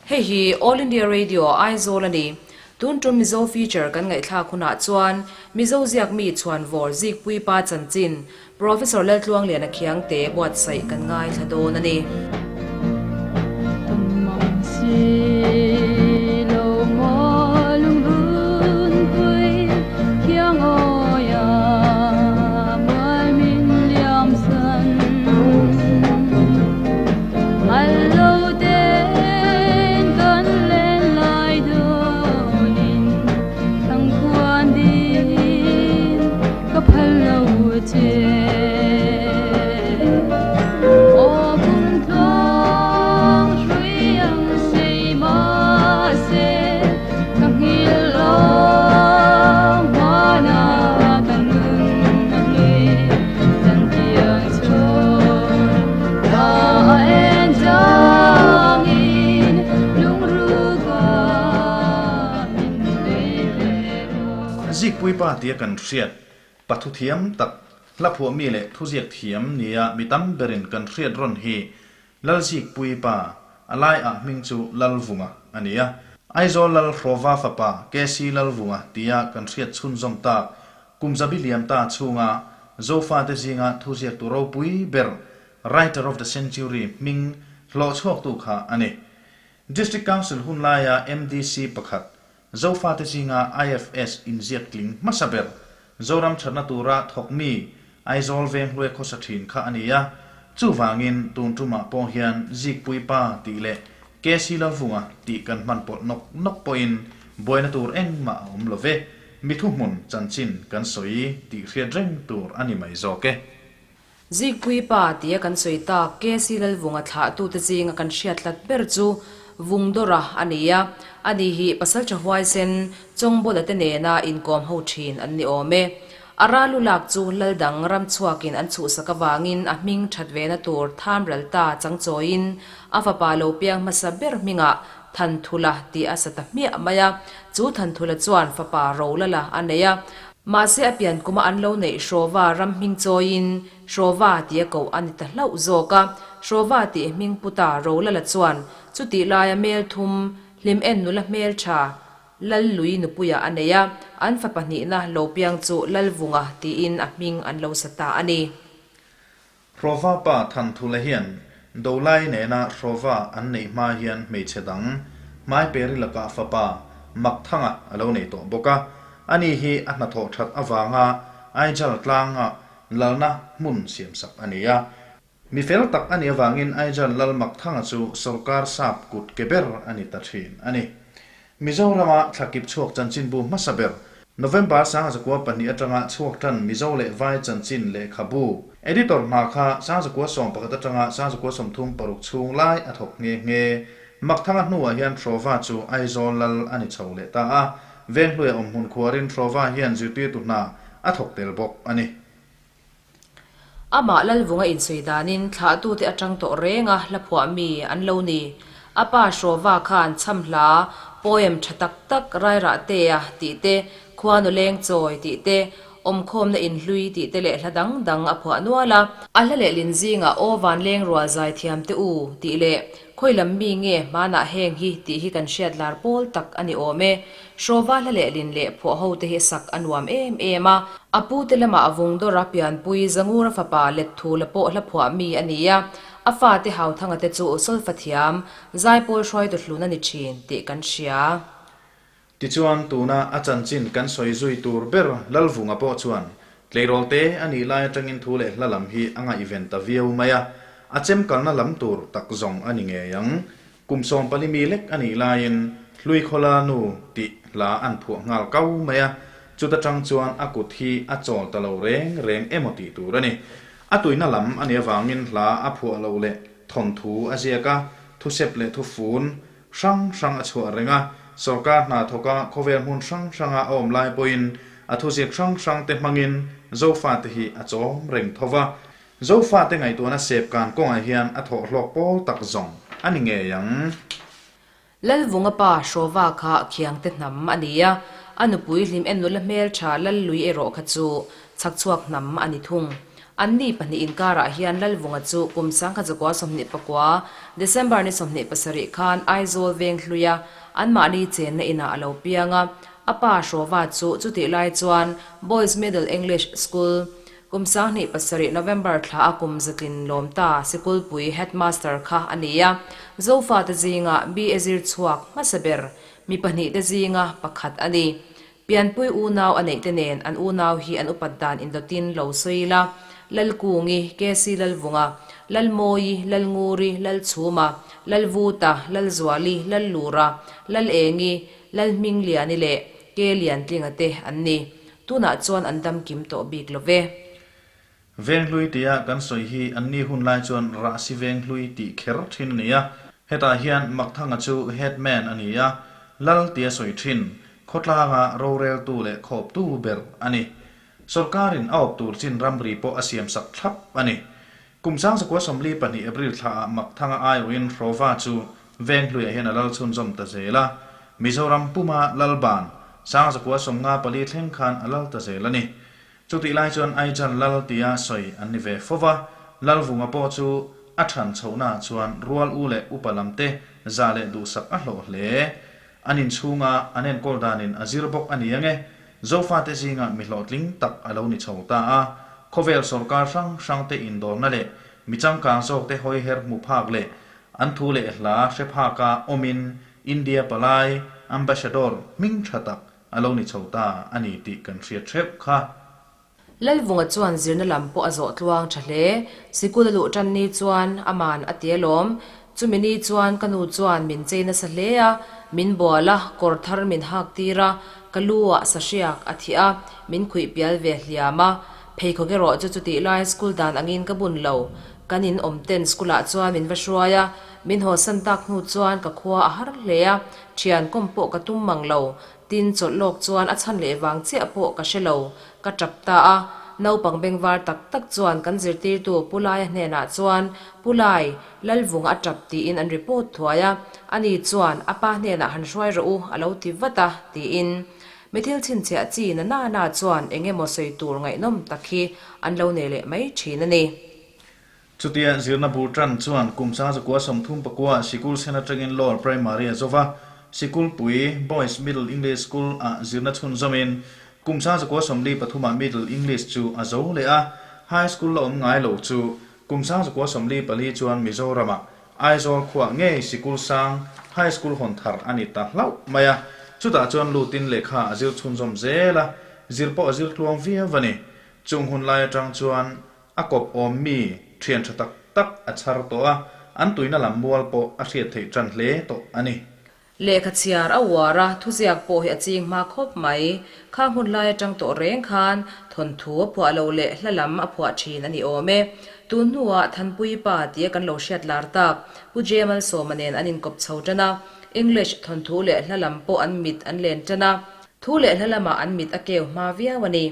Hei hi All India Radio Aizawl a ni. Tun tum Mizo feature kan ngaihthlak hunah chuan Mizo ziak mi chhuanvawr Zikpui pa chanchin Professor Laltluangliana Khiangte buatsaih kan ngaithla dawn a ni. Zikpuipa tia kan hriat, pathu thiam tak, hla phuahmi leh thuziak thiam nia mi tam berin kan hriat rawn hi Lalzikpuipa, a lai ah hming chu Lalvunga a ni a. Aizawl Lal Hrawva fapa KC Lalvunga tia kan hriat chhunzawm tak Kum zabi liam ta chhunga Zofate zinga thuziaktu ropui ber Writer of the Century hming hlawhchhuaktu kha a ni. District Council hun laia MDC pakhat, Zofate zinga IFS inziak tling hmasa ber, Zoram thatna tura thawk mi Aizawl Venghlue khawsa thin kha a ni a. Chuvangin tun tumah pawh hian Zikpui Pa tih leh KC Lalvunga tih kan hman pawlh nawk nawk pawhin buaina tur engmah a awm lo ve. Mi thuhmun chanchin kan sawi tih hriat reng tur a ni mai zawk e. Zikpui pa tia kan sawi tak KC Lalvunga thlahtute zinga kan hriat hlat ber chu Vungdawra a ni a. Ani hi Pasaltha Huaisen Chawngbawla te nena inkawm ho thin an ni awm e. A ralu lak chu Laldang ramchhuakin an chhuhsak avangin a hming that vena tur thamral ta changchawiin a fapa lo piang hmasa ber hmingah Thanthula tih a sa ta hmiah mai a, chu Thanthula chuan fapa Rolala a nei a. Mahse a pian kuma an lo neih Hrawva ram hming chawiin Hrawva tia koh a ni ta hlauh zawk a. Hrawva tih hming puta Rolala chuan chutih laia Melthum, Hlim en nula hmeltha, Lallui nupuia a nei a, an fa pahnihna lo piang chu Lalvunga tiin a hming an lo sa ta a ni. Hrawva pa Thanthula hian Dolai nena Hrawva an neih hma hian hmeichhe dang Hmaiperi lakah fapa Makthanga a lo nei tawh bawk a. Ani hi a hnathawh that avanga Aijal tlanga lalna hmun siamsak a ni a. Mi fel tak a nih avangin Aijal lal Makthanga chu sawrkar sap kut ke ber a ni ta thin a ni. Mizorama thlakip chhuak chanchinbu hmasa ber, November 2002 atanga chhuak tan Mizo leh Vai chanchin lehkhabu Editor hna kha 2011 atanga 2036 chhung lai a thawk nghe nghe. Makthanga hnuah hian Hrawva chu Aizawl lal a ni chho leh ta a, Venghluia awmhmun khuarin Hrawva hian zirtirtu hna a thawk tel bawk a ni. Amah Lalvunga insawi danin thlahtute atang tawh renga hla phuah mi an lo ni. A pa Hrawva khan chham hla, poem, tha tak tak Rairahtea tih te, Khuanu leng chawi tih te, Awmkhawmna inhlui tih te leh hla dang dang a phuah nual a. A hla lehlin zingah Aw van leng rual zai thiam te u tih leh Khawi lam mi nge hmanah heng hi tih hi kan hriat lar pawl tak a ni awm e. Hrawva hla lehlin leh phuah ho te hi sak a nuam em em a. A pu te lamah Vungdawra pianpui Zangura fapa Letthu la pawh hla phuah mi a ni a, a fate Hauthanga te chu Solfa thiam, Zaipawl hruaitu hlun a ni thin tih kan hria. Tichuan, tuna a chanchin kan sawi zui tur ber Lalvunga pawh chuan tleirawl te a nih lai atangin thu leh hla lam hi a ngaihven ta viau mai a, a chemkalna lam tur tak zawng a ni ngei ang. Kum 14 mi lek a nih laiin Hluikhawla nu tih hla an phuah nghal kau mai a, chuta tang chuan a kut hi a chawl ta lo reng reng emaw tih tur a ni. A tuina lam a nih avangin hla a phuah lo leh thawnthu a ziak a, thusep leh thufun hrang hrang a chhuah reng a, sorkar hna thawka khawvel hmun hrang hranga a awm lai pawhin a thuziak hrang hrang te hmangin Zofate hi a chawm reng tho va. Zofate ngaihtuahna sep kan kawngah hian a thawh hlawk pawl tak zawng a ni ngei ang. Lalvunga pa Hrawva kha Khiangte hnam a ni a, a nupui hlim en nula hmeltha Lallui erawh kha chu Chhakchhuak hnam a ni thung. Anni pahnih inkarah hian Lalvunga chu kum 1929, December ni 27 khan Aizawl Venghluia anmahni chenna inah a lo piang a. A pa Hrawva chu chutih lai chuan Boys Middle English School, kum 27 November thla a kum zatlin lawm ta sikulpui headmaster kha a ni a. Zofate zinga BA zir chhuak hmasa ber mi pahnihte zinga pakhat a ni. Pianpui unau a neih te nen an unau hi an upat dan indawtin lo sawi ila, Lalkungi, KC Lalvunga, Lalmawi, Lalnguri, Lalchhuma, Lalvuta, Lalzuali, Lallura, Lalengi, Lalhmingliani leh Ke Liantlinga te an ni. Tunah chuan an dam kim tawh bik lo ve. Venghlui tia kan sawi hi anni hun lai chuan Rahsi Venghlui tih kher thin a ni a. Hetah hian Makthanga chu headman a ni a, Lal tia sawi thin, khawtlanga roreltu leh khawptu ber a ni. Sorkarin a awp tur chin ramri pawh a siamsak thlap a ni. Kum 1942 April thlaah Makthanga aiawhin Hrawva chu Venghluiah hian a lal chhunzawm ta zel a, Mizoram puma Lalban 1954 thleng khan a lal ta zel a ni. Chutih lai chuan Aijan Lal tia sawi an ni ve fo va, Lalvunga pawh chu a than chhohnaah chuan rual u leh upa lamte za leh duhsak a hlawh hle. An inchhunga an enkawl danin a zir bawk a ni ange, Zofate zingah mi hlawhtling tak a lo ni chho ta a, khawvel sawrkar hrang hrangte indawrna leh mi changkang zawkte hawiher hmu phak leh an thu leh hla hre phaka awmin India palai, Ambassador, hming tha tak A lo ni chho ta a ni tih kan hriat hreuh kha. Lalvunga chuan zirna lam pawh a zawh tluang tha hle. Sikul a luh tan ni chuan aman a ti alawm. Chumi ni chuan ka nu chuan min chei nasa hle a, min bual a, kawr thar min hak tir a, ka lu ah sahriak a thih a, min khuih pial ve hliam a. Pheikhawk erawh chu chutih lai school dan angin ka bun lo. Kan in awm ten school ah chuan min va hruai a, min hawsan tak hnu chuan ka khua a har hle a, Thian kawm pawh ka tum mang lo, tin chawlh lawk chuan a chhan leh vang chiah pawh ka hre lo, ka tap ta a. Naupang bengvar tak tak chuan kan zirtirtu Pu Laia hnenah chuan, Pu Lai, Lalvunga a tap tiin an report thuai a, ani chuan a pa hnenah han hruai rawh u a lo ti vat a, tiin. Mi thil chhinchhiah chi na na na chuan eng emaw sawi tur ngaihnawm tak hi an lo nei leh mai thin a ni. Chutia zirna bur tan chuan kum 1939 sikul sen atangin Lower Primary a zo va, Sikulpui, Boys Middle English School, ah zirna chhunzawmin kum 1943 Middle English chu a zo leh a, High School la awm ngai lo chu kum 1944 chuan Mizoramah Aizawl khuah ngei sikul sang High School hawn thar a ni ta hlauh mai a, chutah chuan lutin lehkha a zir chhunzawm zel a, zir pawh a zir tluang viau a ni. Chung hun lai atang chuan A kawp awm mi thian tha tak tak a chhar tawh a, an tuina lam mual pawh a hriat theih tan hle tawh a ni. Lehkha chhiar a uar a, thuziak pawh hi a ching hma khawp mai. Khang hun lai atang tawh reng khan thawnthu a phuah lo leh hla lam a phuah thin a ni awm e. Tun hnuah Thanpui pa tia kan lo hriat lar tak Pu J Malsawma nen an inkawp chho tan a, English thawnthu leh hla lam pawh an mit an len tan a. Thu leh hla lamah an mit a keu hma viau a ni.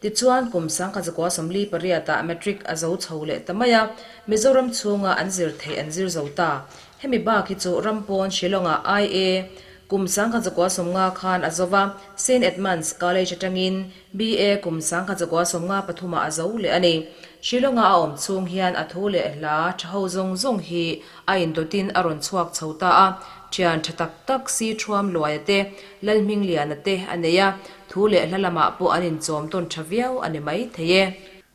Tichuan, kum 1948 ah Matric a zo chho leh ta mai a, Mizoram chhunga an zir theih an zir zo ta. Hemi bak hi chu ram pawn Shillong-ah IA kum 1950 khan a zo va, Saint Edmund's College atangin BA kum 1953 ah a zo leh a ni. Shillong-a a awm chhung hian a thu leh hla tha ho zawng zawng hi a indawtin a rawn chhuak chho ta a, thian tha tak tak si Thuam Luaia te, Lalhmingliana te a nei a, Thu leh hla lamah pawh an inchawm tawn tha viau a ni mai thei e.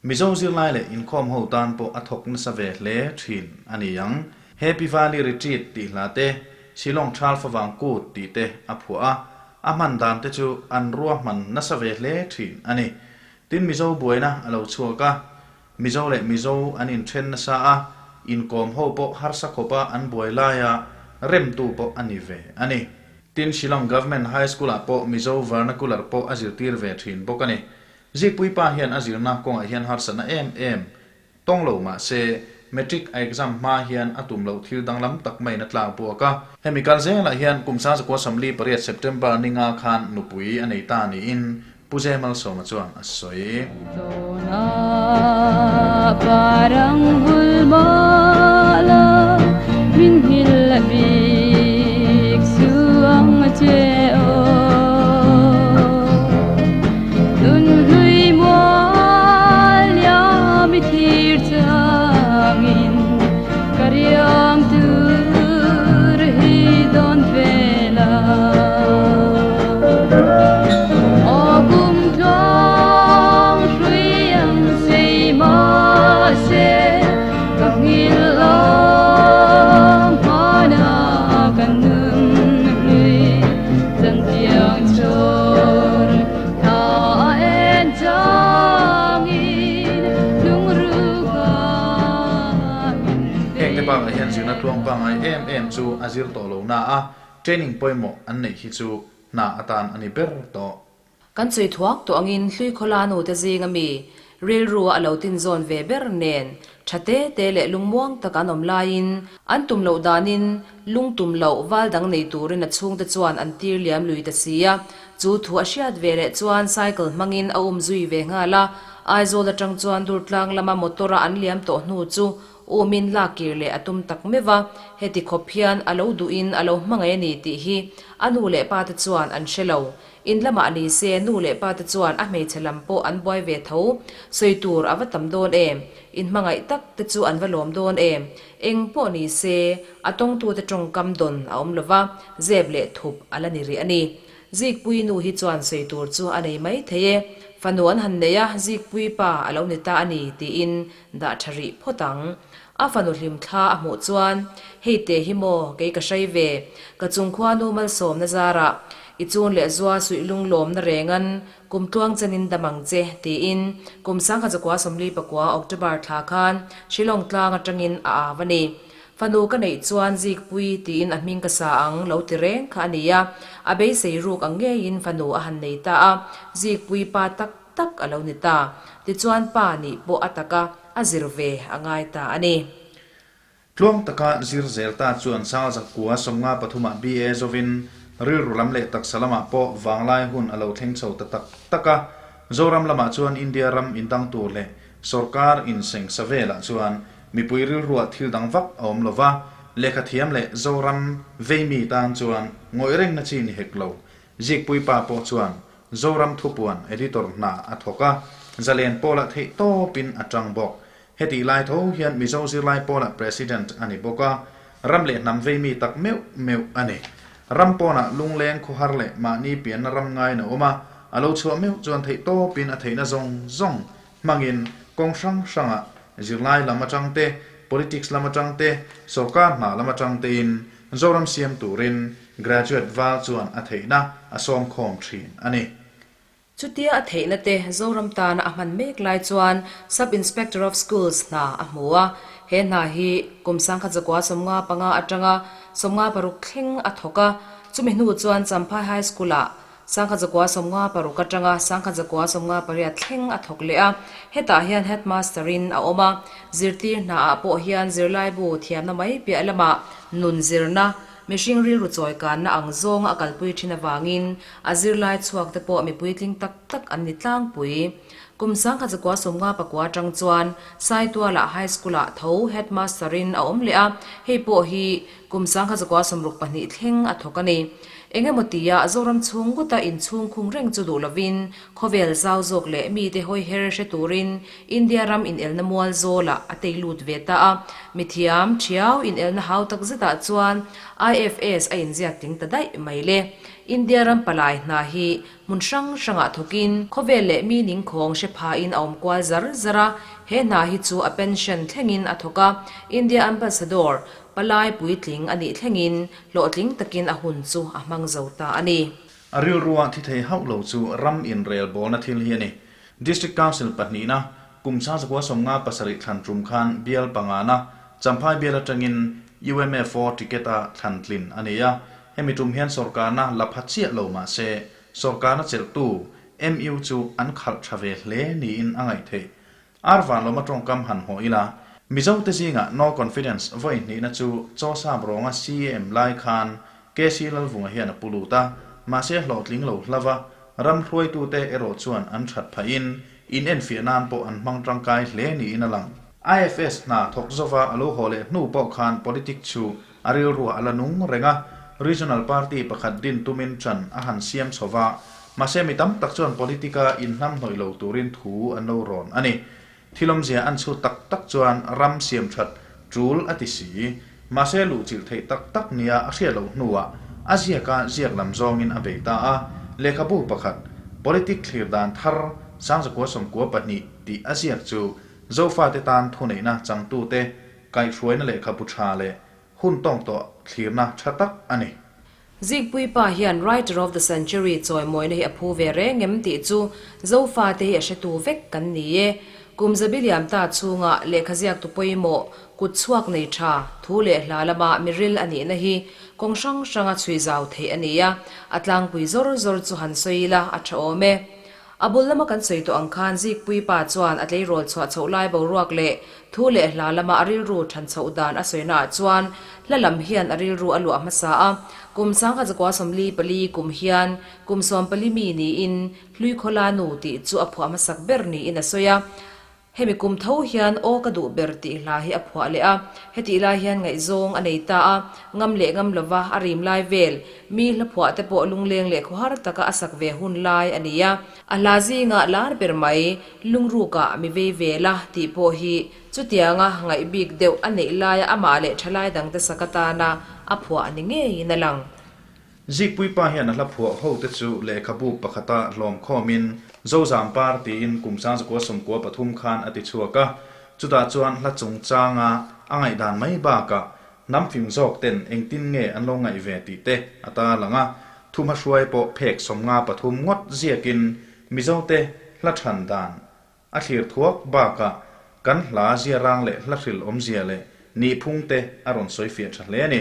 Mizo zirlai leh inkhawm ho tan pawh a thawk nasa ve hle thin a ni ang. Happy Valley Retreat tih hla te, Shillong Thal Favang Kut tih te a phuah a, a hman dan te chu an ruahman nasa ve hle thin a ni. Tin Mizo buaina a lo chhuak a, Mizo leh Mizo an inthen nasa a, inkawm ho pawh harsa khawpa an buai laia remtu pawh a ni ve a ni. Tin, Shillong Government High School-ah pawh Mizo vernacular pawh a zirtir ve thin bawk a ni. Zikpui pa hian a zirna kawngah hian harsatna em em tawng lo mah se, Matric a exam hma hian a tum loh thil danglam tak maiin a tlak buak a. Hemi kal zelah hian kum 1998 September ni nga khan nupui a nei ta niin Pu J Malsawma chuan a sawi. em chu a zir tawh lo na a, training pawimawh an neih hi chu hna atan a ni ber tawh. Kan chhui thuak tawh angin hlui khawla nute zinga mi rilru a lo tinzawn ve ber nen tha te te leh lungmuang tak an awm laiin an tum loh danin lung tum loh val dang nei turin a chhungte chuan an tir liam lui ta si a. Chu thu a hriat ve leh chuan cycle hmangin a um zui ve nghal a, Aizawl atang chuan Durtlang lama motor a an liam tawh hnu chu umin lak kir leh a tum tak meuh a, heti khawp hian a lo duhin a lo hmangaih a ni tih hi a nu leh pa te chuan an hre lo. In lamah ni se nu leh pa te chuan a hmeichhe lam pawh an buai ve tho, sawi tur a va tam dawn em? In hmangaih tak te chu an va lawm dawn em? Eng pawh ni se, a tawngtute tawngkam dawn a awm lo va, zep leh thup a la ni rih a ni. Zikpui nu hi chuan sawi tur chu a nei mai thei e, fanu an han nei a, Zikpui pa a lo ni ta a ni tiin dah tha rih phawt ang. A fanu hlim thla a hmuh chuan, Hei te hi maw kei ka hrai ve, ka chungkhua nu malsawmna zarah i chun leh zua suih lunglawmna rengan kum tluang chenin dam ang che, tiin kum 1944 October thla khan Shillong tlang atangin a au a ni. Fanu ka neih chuan Zikpui tiin a hming ka sa ang lo ti reng kha a ni a, a beisei ruk ang ngeiin fanu a han nei ta a, Zikpui pa tak tak a lo ni ta. Tichuan pa nih pawh a taka a zir ve a ngai ta a ni. Tluang taka zir zel ta chuan Sangzakua 53 ah BA zovin rilru lam leh taksa lamah pawh vanglai hun a lo thleng chho ta tak tak a. Zoram lamah chuan India ram indang tur leh Sorkar insengsa velah chuan mipui rilruah thil dang vak a awm lova, lehkha thiam leh Zoram veimi tan chuan ngawih rengna chi ni hek lo. Zikpui pa pawh chuan Zoram Thupuan editor hna a thawk a, Zalen pawlah theih tawpin a tang bawk. Hetih lai tho hian Mizo zirlai pawlah President a ni bawk a, ram leh hnam veimi tak meuh meuh a ni. Ram pawnah lungleng khawhar leh mahni pianna ram ngaiin a awm a, a lo chhuah meuh chuan theih tawpin a theihna zawng zawng hmangin kawng hrang hrangah zirlai lam atang te, politics lam atang te, sorkar hna lam atang tein Zoram siam turin graduate val chuan a theihna a sawm khawm thin a ni. Chutia a theihna te Zoram tana a hman mek lai chuan Sub Inspector of Schools hna a hmu a, he hna hi kum 1995 atanga 56 thleng a thawk a, chumi hnu chuan Champhai High School-ah 1956 atanga 1958 thleng a thawk leh a, hetah hian Headmaster-in a awm a, zirtir hnaah pawh hian zirlaibu thiamna mai piah lamah nun zirna, mihring rilru chawikanna ang zawnga a kalpui thin avangin a zirlai chhuak te pawh mipui tling tak tak an ni tlangpui. Kum 1959 atang chuan Saitualah High School-ah tho Headmaster-in a awm leh a, hei pawh hi Kum 1962 thleng a thawk a ni. Eng emaw tia Zoram chhung nguta inchhung khung reng chu duh lovin khawvel zau zawk leh mite hawi her hre turin India ram inelna mual zawlah a tei lut ve ta a. Mithiam, thiau, inelna hau tak zetah chuan IFS a inziak tling ta daih mai le. India ram palai hna hi hmun hrang hrangah thawkin khawvel leh mi ningkhawng hre phain a awm kual zar zar a. He hna hi chu a pension thlengin a thawk a. India Ambassador, Palai puitling a nih thlengin hlawhtling takin a hun chu a hmang zo ta a ni. A rilrua thi thei hauh lo chu ram inrel bawlna thil hi a ni. District Council pahnihna kum 1957 thlan tum khan bial pangana Champhai bial atangin UMFO ticket-a thlan tlin a ni a. Hemi tum hian sawrkarna la pha chiah lo mah se sawrkarna chelhtu MU chu an khalh tha ve hle niin a ngaih theih. Ar van lawma tawngkam han hawh ila, Mizo te zingah no confidence vawi hnihna chu Chaw Sap rawnga CM lai khan KC Lalvunga hian a pu lut a, mahse hlawhtling lo hlava ram hruaitute erawh chuan an that phahin in enfiah nan pawh an hmang tangkai hle niin a lang. IFS hna thawk zova a lo haw leh hnu pawh khan politic chu a rilruah a la nung reng a, regional party pakhat din tumin ṭan a han siam chho va, mahse mi tam tak chuan politic-a inhnamhnawih lo turin thu an lo rawn a ni. Thil awmzia an chhut tak tak chuan ram siam ṭhat ṭul a ti si. Mahse luhchilh theih tak tak nia a hriat loh hnuah a ziaka ziak lam zawngin a bei ta a, lehkhabu pakhat, Politic thlir dan thar 1992 tih a ziak chu Zofate tan thuneihna changtute Kaihhruaina lehkhabu tha leh hun tawng tawh thlirna tha tak a ni. Zikpuipa hian Writer of the Century chawimawina hi a phu ve reng em tih chu Zofate hi a hretu vek kan ni e. Kum zabi liam ta chhunga lehkha ziaktu pawimawh kutchhuak nei tha, thu leh hla lama miril a nihna hi kawng hrang hranga chhui zau theih a ni a, a tlangpui zawr zawr chu han sawi ila a tha awm e. A bul lama kan sawi tawh ang khan Zikpui pa chuan a tleirawl chhuah chhoh lai boruak leh thu leh hla lama a rilru than chhoh dan a sawina ah chuan hla lam hian a rilru a luah hmasa a. Kum 1944 kum hian kum 14 mi niin Hluikhawla nu tih chu a phuah hmasak ber niin a sawi a. Hemi kum tho hian Aw ka duh ber tih hla hi a phuah leh a, hetih lai hian ngaihzawng a nei ta a, ngam leh ngam lova a rim lai vel, mi hla phuah te pawh lungleng leh khawhar taka a sak ve hun lai a ni a. A hla zingah lar ber mai, Lungrukah mi vei ve la tih pawh hi chutianga ngaih bik deuh a neih laia amah leh thalai dangte sak atana a phuah ni ngeiin a lang. Zikpuipa hian a hla phuah ho te chu lehkhabu pakhata hlawm khawmin Zozam Par tiin kum 1993 khan a ti chhuak a, chutah chuan hla chungchanga a ngaihdan mai bakah hnam fing zawk ten engtin nge an lo ngaih ve tih te a tarlang a, thumhahruai pawh phek 53 ngawt ziakin Mizote hla chhan dan A thlir thuak bakah kan hla ziarang leh hla hril awmzia leh nihphung te a rawn sawi fiah tha hle a ni.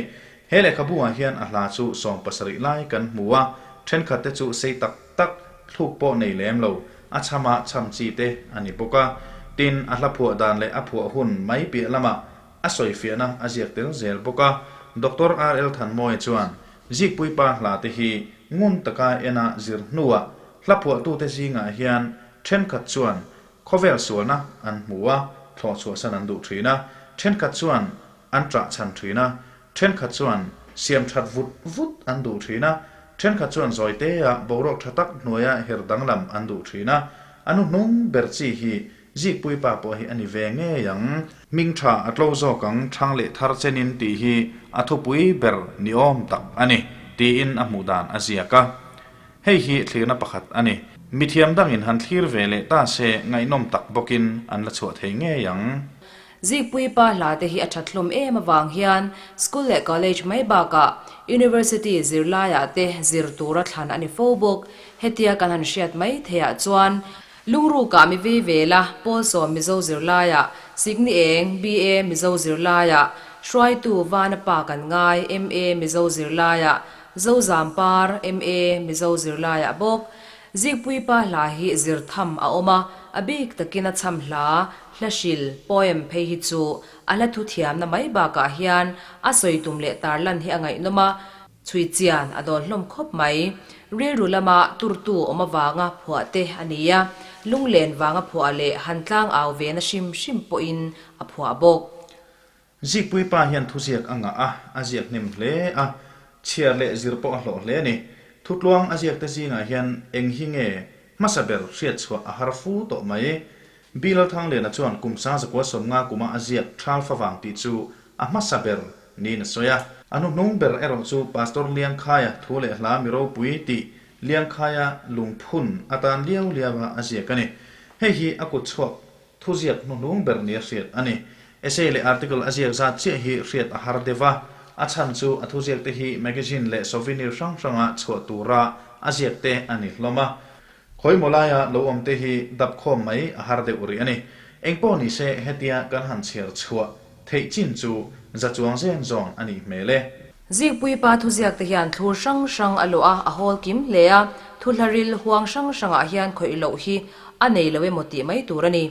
He lehkhabu ah hian a hla chu 70 lai kan hmu a, thenkhat te chu sei tak tak, thluk pawh nei lem lo, a chhama chham chi te a ni bawk a. Tin, a hla phuah dan leh a phuah hun mai piah lamah a sawi fiahna a ziak tel zel bawk a. Doctor RL Thanmawia chuan Zikpuipa hla te hi ngun taka ena zir hnuah hla phuahtute zingah hian Thenkhat chuan khawvel sualna an hmu a, thlawh chhuahsan an duh thin a, thenkhat chuan an ṭah chhan thin a, thenkhat chuan siam ṭhat vut vut an duh thin a, thenkhat chuan zawiteia boruak ṭha tak hnuaia her danglam an duh thin a, a hnuhnung ber chi hi Zikpuipa pawh hi a ni ve ngei ang. Hming ṭha a tlo zawk ang ṭhang leh thar chenin tih hi a thupui ber ni awm tak a ni, tiin a hmuh dan a ziak a. Hei hi thlirna pakhat a ni. Mithiam dangin han thlir ve leh ta se ngaihnawm tak bawkin an la chhuah thei ngei ang. Zikpui pa hla te hi a that hlawm em avang hian school leh college mai bakah university zirlaiah te zir tura thlan a ni fo bawk. Hetia kan han hriat mai theiah chuan Lungrukah mi vei vela Pawl sawm Mizo zirlaiah, Sikni eng, BA, Mizo zirlaiah, Hruaitu Vana pa kan ngai, MA, Mizo zirlaiah, Zozam par, MA, Mizo zirlaiah bawk. Zikpui pa hla hi zir tham a awm a, a bik takin a chham hla, hla hril, poem, phei hi chu a hla thu thiamna mai bakah hian a sawi tum leh tarlan hi a ngaihnawm a, Chhui chian a dawn hlawm khawp mai. Rilru lama turtu awm avanga phuah te a ni a, lunglen vanga phuah leh han tlang au ve na hrim hrim pawhin a phuah bawk. Zikpui pa hian thuziak a ngah a, a ziak hnem hle a, chhiar leh zir pawh a hlawh hle a ni. Thutluang a ziak te zingah hian eng hi nge hmasa ber hriatchhuah a har fu tawh mai. Bilal Thangliana chuan kum 1950 kuma a ziak Thal Favang tih chu a hmasa ber niin a sawi a. A hnuhnung ber erawh chu Pastor Liangkhaia thu leh hla mi ropui tih Liangkhaia lungphun atan liau liaua a ziak a ni. Hei hi a kut chhuak thuziak hnuhnung ber nia hriat a ni. Essay leh article a ziak zat chiah hi hriat a har deuh a, a chhan chu a thuziak te hi magazine leh souvenir hrang hranga chhuah tura a ziak te a ni hlawm a. Khawimaw laia lo awm te hi dap khawm mai a har deuh rih a ni. Engpawh ni se hetia kan han chhiar chhuah theih chin chu za chuang zen zawn a nih hmel e. Zikpui pa thuziak te hian thlur hrang hrang a luah a, a hawl kim hle a, thuhlaril huang hrang hrangah hian khawih loh hi a nei lo emaw tih mai tur a ni.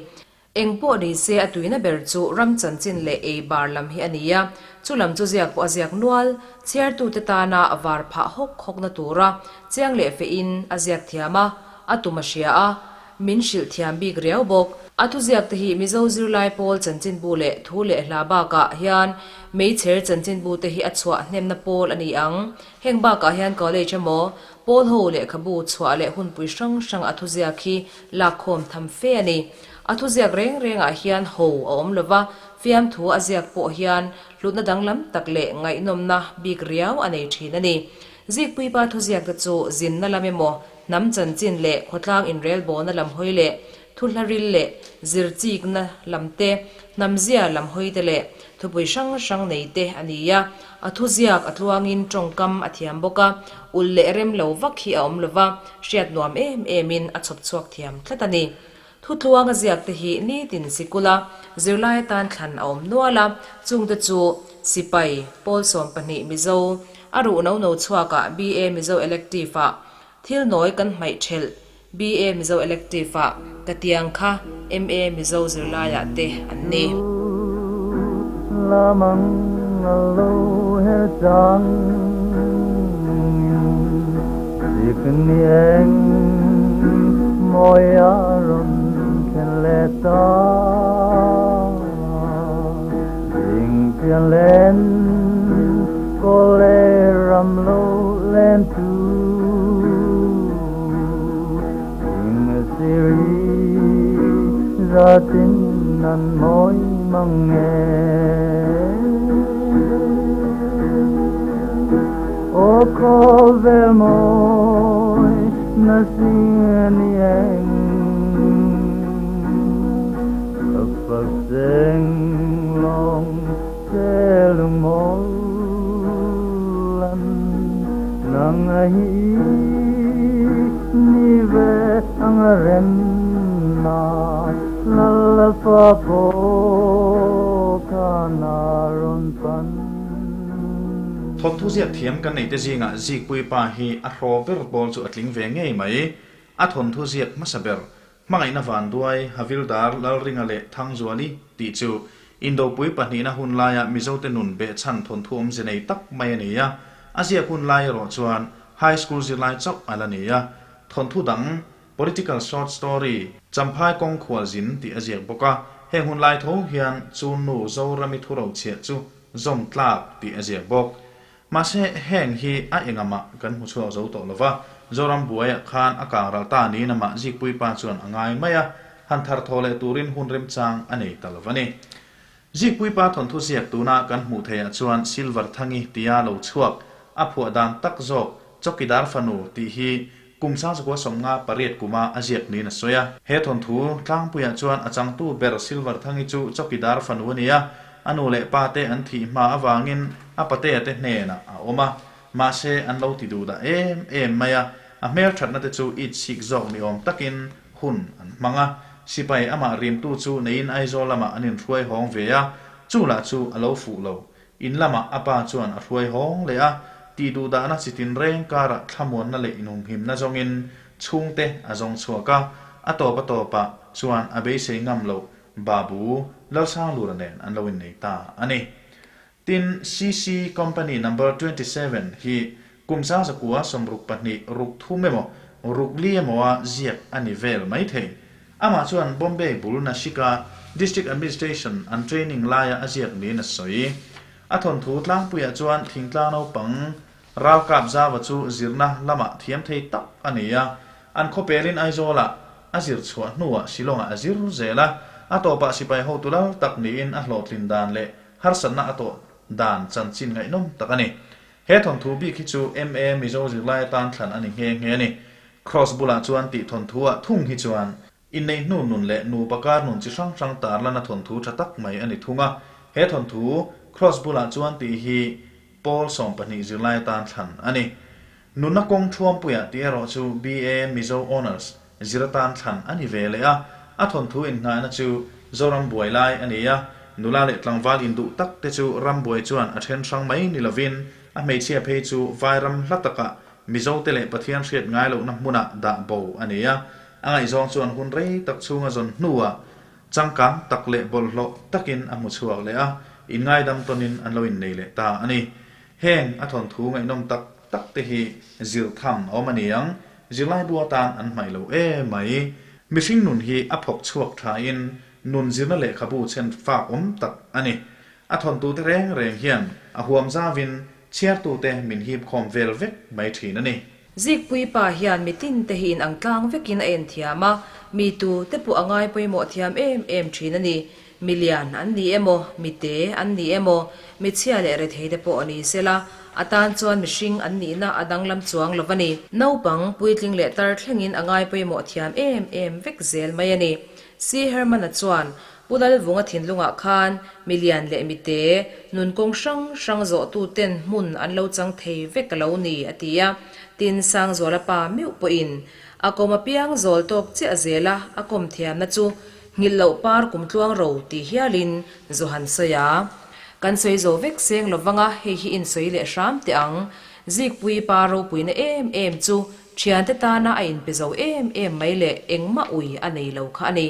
Eng pawh ni se a tuina ber chu ram chanchin leh ei bar lam hi a ni a, chu lam chu ziak pawh a ziak nual, chhiartute tana var phah hawk hawkna tura chiang leh fehin a ziak thiam a, a tum a hria a, min hrilh thiam bik riau bawk. A thuziak te hi Mizo zirlai pawl chanchinbu leh thu leh hla bakah hian meichher chanchinbu te hi a chhuah hnemna pawl a ni ang. Heng bakah hian college emaw, pawl ho lehkhabu chhuah leh hunpui hrang hrang a thuziak hi lakkhawm tham fe a ni. A thuziak reng rengah hian ho a awm lo va, fiamthu a ziak pawh hian hlutna danglam tak leh ngaihnawmna bik riau a nei thin a ni. Zikpuipa thuziak te chu zinna lam emaw, hnam chanchin leh khawtlang inrelbawlna lam hawi leh thuhlaril leh zirchikna lam te, hnamzia lam hawi te leh thupui hrang hrang nei te a ni a. A thuziak a tluangin tawngkam a thiam bawk a, ulh leh rem lo vak hi a awm lo va, hriat nuam em emin a chhawp chhuak thiam tlat a ni. Thutluanga ziakte hi nitin sikula zirlai atan thlan a awm nual a, chungte chu Sipai, Pawl 12 Mizo, a ruh no no chhuakah BA Mizo Elective-ah thil nawi kan hmaih thelh BA Mizo Elective-ah ka tiang kha MA Mizo zirlaiah te an ni. Thawnthu ziak thiam kan neite zingah Zikpui pa hi a hraw ber pawl chu a tling ve ngei mai. A thawnthu ziak hmasa ber Hmangaihna Vanduai, Havildar, Lalringa leh Thangzuali tih chu Indopui pahnihna hun laia Mizote nun behchhan thawnthu awmze nei tak mai a ni a. A ziak hun lai erawh chuan High School zirlai chauh a la ni a. Thawnthu dang, Political Short Story, Champhai kawng khualzin tih a ziak bawk a. Heng hun lai tho hian chu nu Zorami thurochhiah chu zawm tlak tih a ziak bawk. Mahse, heng hi a engamah kan hmu chhuak zo tawh lova, Zoram buaiah khan a kang ral ta niin amah Zikpuipa chuan a ngai mai a, han thar thaw leh turin hun remchang a nei ta lo a ni. Zikpuipa thawnthu ziak tuna kan hmuh theihah chuan Silver Thangi tia lo chhuak, a phuah dan tak zawk Chawkidar Fanu tih hi kum 1958 kuma a ziak niin a sawi a. He thawnthu tlangpuiah chuan a changtu ber Silver Thangi chu Chawkidar Fanu a ni a, A nu leh pa te an thih hma avangin a patea te hnenah a awm a, mahse an lo ti duh dah em em mai a, a hmelthatna te chu it sik zawk ni awm takin hun an hmang a, sipai amah rimtu chu neiin Aizawl lamah an inhruai hawng ve a, chu lah chu a lo fuh lo. In lamah a pa chuan a hruai hawng leh a, tih duh dahna chi tinreng karah thlamuanna leh inhumhimna zawngin chhungte a zawng chhuak a, a tawp a tawpah chuan a beisei ngam loh Babu Lalsanglura nen an lo innei ta a ni. Tin, CC Company Number 27 hi kum 1962 ruk thum emaw, ruk li emawa ziak a ni vel mai thei. Amah chuan Bombay bul Nashik-a District Administration an training laia a ziak niin a sawi. A thawnthu tlangpuiah chuan thingtlang naupang Ralkap Zava chu zirna lamah thiam thei tak a ni a, an khawpelin Aizawlah a zir chhuah hnuah Shillongah a zir zel a, a tawpah sipai hotu lal tak niin a hlawhtlin dan leh harsatna a tawh dan chanchin ngaihnawm tak a ni. He thawnthu bik hi chu MA Mizo zirlai atan thlan a ni nghe nghe a ni. Kraws bulah chuan tih thawnthu-ah thung hi chuan Inneih hnu nun leh nupa kar nun chi hrang hrang tarlana thawnthu tha tak mai a ni thung a. He thawnthu, Kraws bulah chuan tih hi Pawl 12 zirlai atan thlan a ni. Nunna kawng thuampuiah tih erawh chu BA Mizo Honours zir atan thlan a ni ve leh a. A thawnthu inngahna chu Zoram buai lai a ni a. Nula leh tlangval induh tak te chu rambuai chuan a then hrang mai ni lovin a hmeichhia phei chu vairam hla takah Mizote leh Pathian hriat ngai lohna hmunah dah bo a ni a. A ngaihzawng chuan hun rei tak chhunga zawn hnuah changkang tak leh bawlhhlawh takin a hmu chhuak leh a, inngaidam tawnin an lo innei leh ta a ni. Heng a thawnthu ngaihnawm tak tak te hi zir tham a awm a ni ang, zirlaibu atan an hmaih lo em mai. Mihring nun hi a phawk chhuak thain nun zirna lehkhabu chhen fak awm tak a ni. A thawntute reng reng hian a huam zauvin chhiartute min hip khawm vel vek mai thin a ni. Zikpui pa hian mi tin te hi in ang tlang vekin a en thiam a, mi tu te pawh a ngai pawimawh thiam em em thin a ni. Mi lian an ni emaw, mi te an ni emaw, mi chhia leh rethei te pawh a ni sela, a tan chuan mihring an nihna a danglam chuang lo a ni. Naupang, puitling leh tar thlengin a ngai pawimawh thiam em em vek zel mai a ni. C. Herman-a chuan. Pu Lalvunga thinlungah khan milian leh mite, nun kawng hrang hrang zawhtuten hmun an lo chang thei vek a lo ni, a ti a. Tin, Sangzuala pa meuh pawhin a kawm apiang zawl tawk chiah zela a kawm thiamna chu nghilh loh par kum tluang ro ti hialin Johan sawi a. Kan sawi zo vek seng lo vanga hei hi insawi leh hram teh ang. Zikpui pa ropuina em em chu Thiante tana a inpe zo em em mai leh engmah ui a nei lo kha a ni.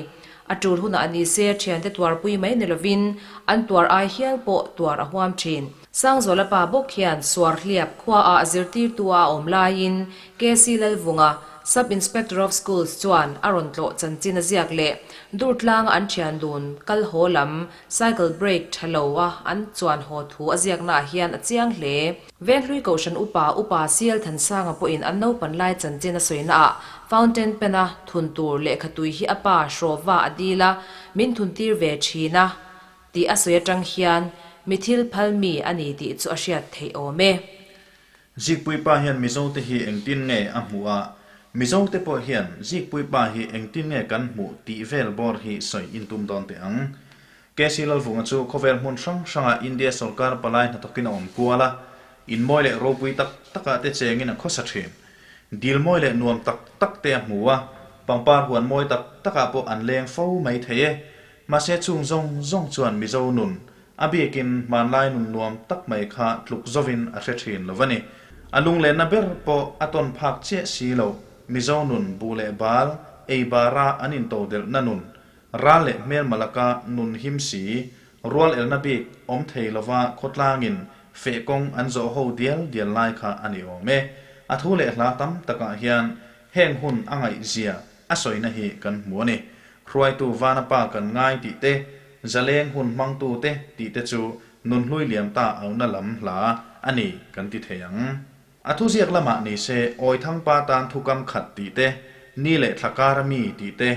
A tul hunah a ni se thiante tuarpui mai ni lovin an tuar ai hial pawh tuar a huam thin. Sangzuala pa bawk hian Suarhliap khuaah zirtirtu a awm laiin KC Lalvunga, Sub Inspector of Schools chuan a rawn tlawh chanchin a ziak leh Durtlanga an thian dun kal haw lam cycle brake tha lo a an chuan haw thu a ziaknaah hian a chiang hle. Venghlui Kohhran Upa Upa CL Thansanga pawhin an naupan lai chanchin a sawina ah fountain pen a thun tur lehkha tui hi a pa Hrawva a dil a, min thun tir ve thin a tih a sawi atang hian mi thil phal mi a ni tih chu a hriat theih awm e. Zikpui pa hian Mizo te hi engtin nge a hmuh a, Mizo te pawh hian Zikpui pa hi engtin nge kan hmuh tih vel bawr hi sawi intum dawn teh ang. KC Lalvunga chu khawvel hmun hrang hrangah India sawrkar palai hnathawkin a awm kual a, in mawi leh ropui tak takah te chengin a khawsa thin. Dil mawi leh nuam tak tak te a hmu a, pangpar huan mawi tak takah pawh an leng fo mai thei e. Mahse chung zawng zawng chuan Mizo nun, a biakin hmanlai nun nuam tak mai kha tluk zovin a hre thin lo a ni. A lunglenna ber pawh a tawn phak chiah si lo, Mizo nun buh leh bal, ei bara an intodelhna nun, Ral leh hmelma laka nun him si, rual elna bik awm thei lova khawtlangin feh kawng an zawh ho dial dial lai kha a ni awm e. A thu leh hla tam takah hian heng hun a ngaihzia a sawina hi kan hmu a ni. Hruaitu vana pa kan ngai tih te, zaleng hun hmangtu te tih te chu nunhlui liam ta auhna lam hla a ni kan ti thei ang. A thuziak lamah ni se, Awithangpa tan thukam khat tih te, ni leh thla kara mi tih te,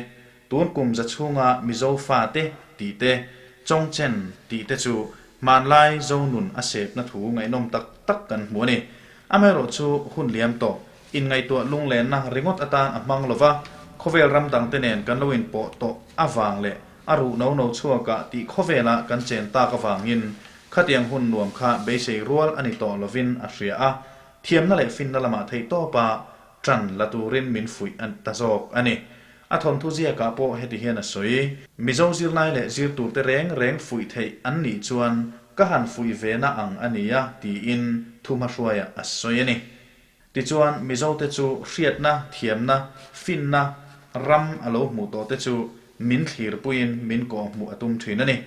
tun kum za chhunga Mizo fate tih te, Chawngchen tih te chu hmanlai Zonun a sepna thu ngaihnawm tak tak kan hmu a ni. Amaherawhchu hun liam tawh, inngaihtuah lunglenna ringawt atan a hmang lova, khawvel ram dangte nen kan lo inpawh tawh avang leh a ruh no no chhuakah tih khawvela kan chen tak avangin Khatiang hun nuam kha beisei rual a ni tawh lovin a hria a, thiamna leh finna lamah theihtawpa ṭan la turin min fuih a ta zawk a ni. A thawnthu ziakah pawh heti hian a sawi. Mizo zirlai leh zirturte reng reng fuih theih an nih chuan ka han fuih ve na ang a nia tiin thuhmahruaiah a sawi a ni. Tichuan Mizote chu hriatna, thiamna, finna ram a lo hmuh tawhte chu min thlirpuiin min kawhhmuh a tum ṭhin a ni.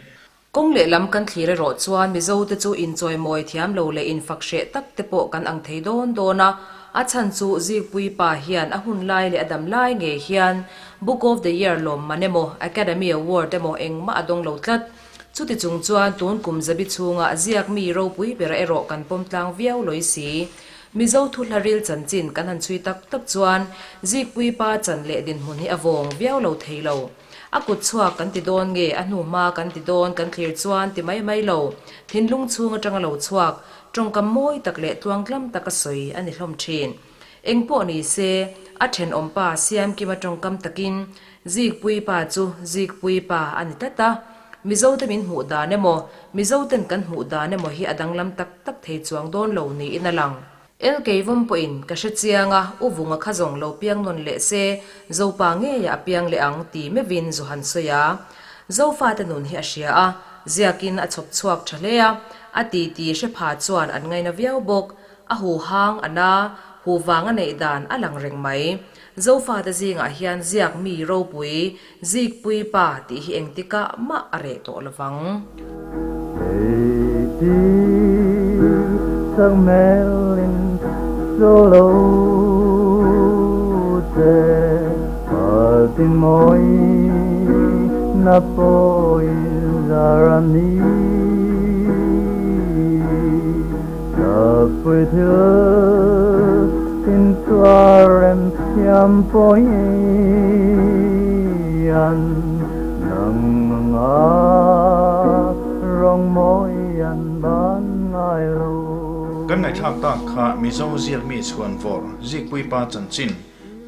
Kawng lehlam kan thlir erawh chuan Mizote chu inchawimawi thiam lo leh infak hreh tak te pawh kan ang thei dawn dawn a, a chhan chu Zikpui pa hian a hun lai leh a dam lai ngei hian Book of the Year lawmman emaw Academy Award emaw engmah a dawng lo tlat. Chuti chung chuan tun kum zabi chhunga ziak mi ropui bera erawh kan pawm tlang viau lawi si. Mizo thuhlaril chanchin kan han chhui tak tak chuan Zikpui pa chan leh dinhmun hi a vawng viau lo thei lo. A kut chhuak kan ti dawn nge a hnu hma kan ti dawn kan thlir chuan ti mai mai lo. Thinlung chhung atanga lo chhuak, tawngkam mawi tak leh tluangtlam taka sawi a ni hlawm thin. Eng pawh ni se, a thenawm pa Siamkima tawngkam takin Zikpui pa chu Zikpui pa a ni tlat a. Mizote min hmuh dan emaw, Mizoten kan hmuh dan emaw hi a danglam tak tak thei chuang dawn lo niin a lang. LK vawm pawhin ka hre chiang a, U Vunga kha zawng lo piang nawn leh se, Zopa ngeiah a piang leh ang ti meuhin Johan sawi a. Zofate nun hi a hria a, ziakin a chhawp chhuak tha hle a, a titi hre pha chuan an ngaina viau bawk. A hu hang a na, hu vang a neih dan a lang reng mai. Zofate zingah hian ziak mi ropui, Zikpui pa tih hi engtikah mah a reh tawh lovang. Kan ngaihthlak tak kha Mizo ziakmi chhuanvawr Zikpuipa chanchin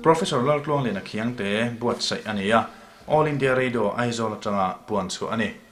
Professor Laltluangliana Khiangte buatsaih a ni a. All India Radio Aizawl atanga puan chhuah a ni.